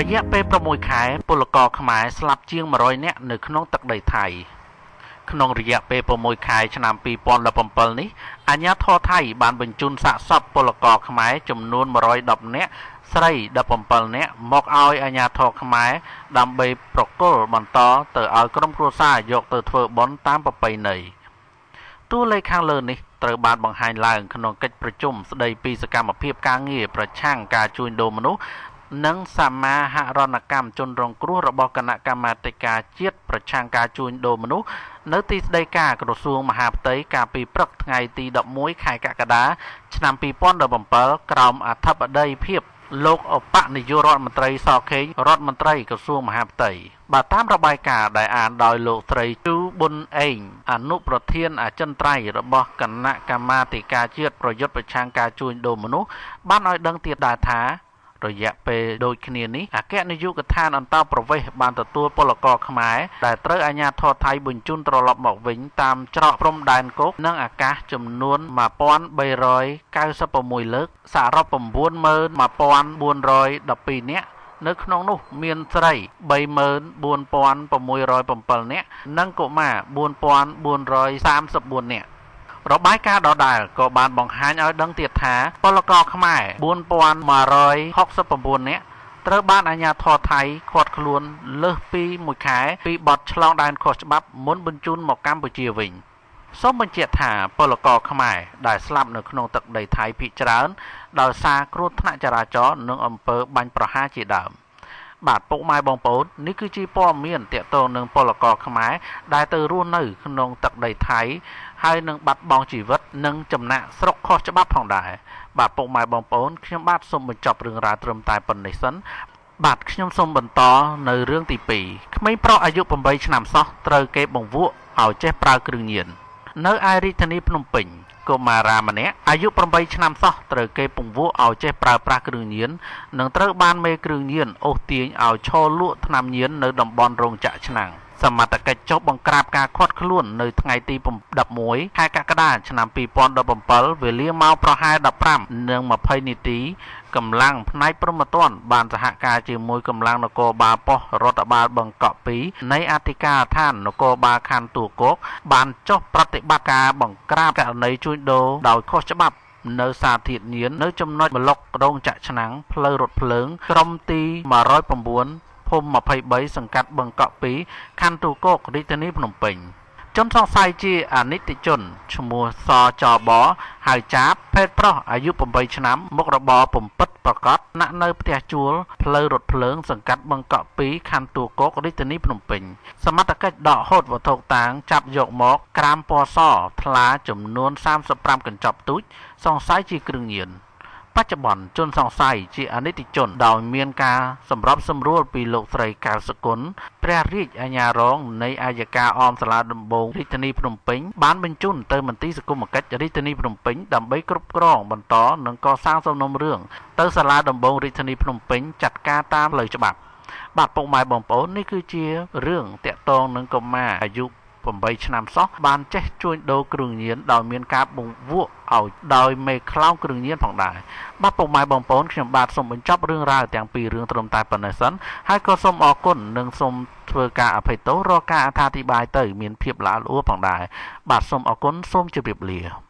រយៈពេល6ខែពលករខ្មែរស្លាប់ជាង100នាក់នៅក្នុងទឹកដីថៃក្នុងរយៈពេល6ខែឆ្នាំ2017នេះអាជ្ញាធរថៃបានបញ្ជូនសាកសពពលករខ្មែរចំនួន110នាក់ស្រី17នាក់មកឲ្យអាជ្ញាធរខ្មែរដើម្បីប្រគល់បន្តទៅឲ្យក្រុមគ្រួសារយកទៅធ្វើបុណ្យតាមប្រពៃណីតួលេខខាងលើនេះត្រូវបានបង្ហាញឡើងក្នុងកិច្ចប្រជុំស្ដីពីសកម្មភាពការងារប្រឆាំងការជួញដូរមនុស្សនិងសមាហរណកម្មជនរងគ្រោះរបស់គណៈកម្មាធិការជាតិប្រឆាំងការជួញដូរមនុស្សនៅទីស្តីការក្រសួងមហាផ្ទៃកាលពីព្រឹកថ្ងៃទី11ខែកក្កដាឆ្នាំ2017ក្រោមអធិបតីភាពលោកឧបនាយករដ្ឋមន្ត្រីសខេងរដ្ឋមន្ត្រីក្រសួងមហាផ្ទៃបើតាមរបាយការណ៍ដែលអានដោយលោកស្រីជូប៊ុនអេងអនុប្រធានអចិន្ត្រៃយ៍របស់គណៈកម្មាធិការជាតិប្រយុទ្ធប្រឆាំងការជួញដូរមនុស្សបានឲ្យដឹងទៀតដែរថារយៈពេលដូចគ្នានេះអគ្គនាយកដ្ឋានអន្តោប្រវេសន៍បានទទួលពលករខ្មែរដែលត្រូវអាជ្ញាធរថៃបញ្ជូនត្រឡប់មកវិញតាមច្រកព្រំដែនគោកនិងអាកាសចំនួន1396លើកសរុប91412នាក់នៅក្នុងនោះមានស្រី34607នាក់និងកុមារ4434នាក់របាយការណ៍ដដែលក៏បានបង្ហាញឲ្យដឹងទៀតថាពលករខ្មែរ4169នាក់ត្រូវបានអាជ្ញាធរថៃឃាត់ខ្លួនលើសពី1ខែពីបទឆ្លងដែនខុសច្បាប់មុនបញ្ជូនមកកម្ពុជាវិញសូមបញ្ជាក់ថាពលករខ្មែរដែលស្លាប់នៅក្នុងទឹកដីថៃភាគច្រើនដោយសារគ្រោះថ្នាក់ចរាចរណ៍និងអំពើបាញ់ប្រហារជាដើមបាទពុកម៉ែបងប្អូននេះគឺជាព័ត៌មានទាក់ទងនឹងពលករខ្មែរដែលទៅរស់នៅក្នុងទឹកដីថៃហើយនឹងបាត់បង់ជីវិតនិងចំណាកស្រុកខុសច្បាប់ផងដែរបាទពុកម៉ែបងប្អូនខ្ញុំបាទសូមបញ្ចប់រឿងរ៉ាវត្រឹមតែប៉ុណ្ណេះសិនបាទខ្ញុំសូមបន្តនៅរឿងទី2ក្មេងប្រុសអាយុ8ឆ្នាំសោះត្រូវគេបង្វក់ឲ្យចេះប្រើគ្រឿងញៀននៅឯរាជធានីភ្នំពេញកុមារាម្នាក់អាយុ8ឆ្នាំសោះត្រូវគេពង្វក់ឲ្យចេះប្រើប្រាស់គ្រឿងញៀននិងត្រូវបានមេគ្រឿងញៀនអូសទាញឲ្យឈរលក់ថ្នាំញៀននៅតំបន់រោងចក្រឆ្នាំងសមត្ថកិច្ចចុះបង្ក្រាបការឃាត់ខ្លួននៅថ្ងៃទី11ខែកក្កដាឆ្នាំ2017វេលាម៉ោងប្រហែល15:20នាទីកម្លាំងផ្នែកព្រហ្មទណ្ឌបានសហការជាមួយកម្លាំងនគរបាលប៉ុស្តិ៍រដ្ឋបាលបឹងកក់2នៃអធិការដ្ឋាននគរបាលខណ្ឌទួលគោកបានចុះប្រតិបត្តិការបង្ក្រាបករណីជួញដូរដោយខុសច្បាប់នៅសារធាតុញៀននៅចំណុចម្លុករោងចក្រឆ្នាំងផ្លូវរថភ្លើងក្រុមទី109ភូមិ23សង្កាត់បឹងកក់2ខណ្ឌទួលគោករាជធានីភ្នំពេញជនសង្ស័យជាអនិច្ចជនឈ្មោះសចបហៅចាបភេទប្រុសអាយុ8ឆ្នាំមុខរបរពំពិតប្រកបនាក់នៅផ្ទះជួលផ្លូវរថភ្លើងសង្កាត់បឹងកក់2ខណ្ឌទួលគោករាជធានីភ្នំពេញសមត្ថកិច្ចដកហូតវត្ថុតាងចាប់យកមកក្រាមពណ៌សថ្លាចំនួន35កញ្ចប់ទូចសង្ស័យជាគ្រឿងញៀនបច្ចុប្បន្នជនសង្ស័យជាអនិច្ចជនដោយមានការសម្របសម្រួលពីលោកស្រីកៅសគុណព្រះរាជអាជ្ញារងនៃអយ្យការអមសាលាដំបងរាជធានីភ្នំពេញបានបញ្ជូនទៅមន្ទីរសង្គមកិច្ចរាជធានីភ្នំពេញដើម្បីគ្រប់គ្រងបន្តនិងកសាងសំណុំរឿងទៅសាលាដំបងរាជធានីភ្នំពេញចាត់ការតាមផ្លូវច្បាប់បាទពុកម៉ែបងប្អូននេះគឺជារឿងទាក់ទងនឹងកុមារអាយុ8ឆ្នាំសោះបានចេះជួញដូរគ្រឿងញៀនដោយមានការបង្វក់ឲ្យដោយមេខ្លោងគ្រឿងញៀនផងដែរបាទពុកម៉ែបងប្អូនខ្ញុំបាទសូមបញ្ចប់រឿងរ៉ាវទាំងពីររឿងត្រឹមតែប៉ុណ្ណេះសិនហើយក៏សូមអរគុណនិងសូមធ្វើការអភ័យទោសរាល់ការអត្ថាធិប្បាយទៅមានភាពល្អល្អួផងដែរបាទសូមអរគុណសូមជម្រាបលា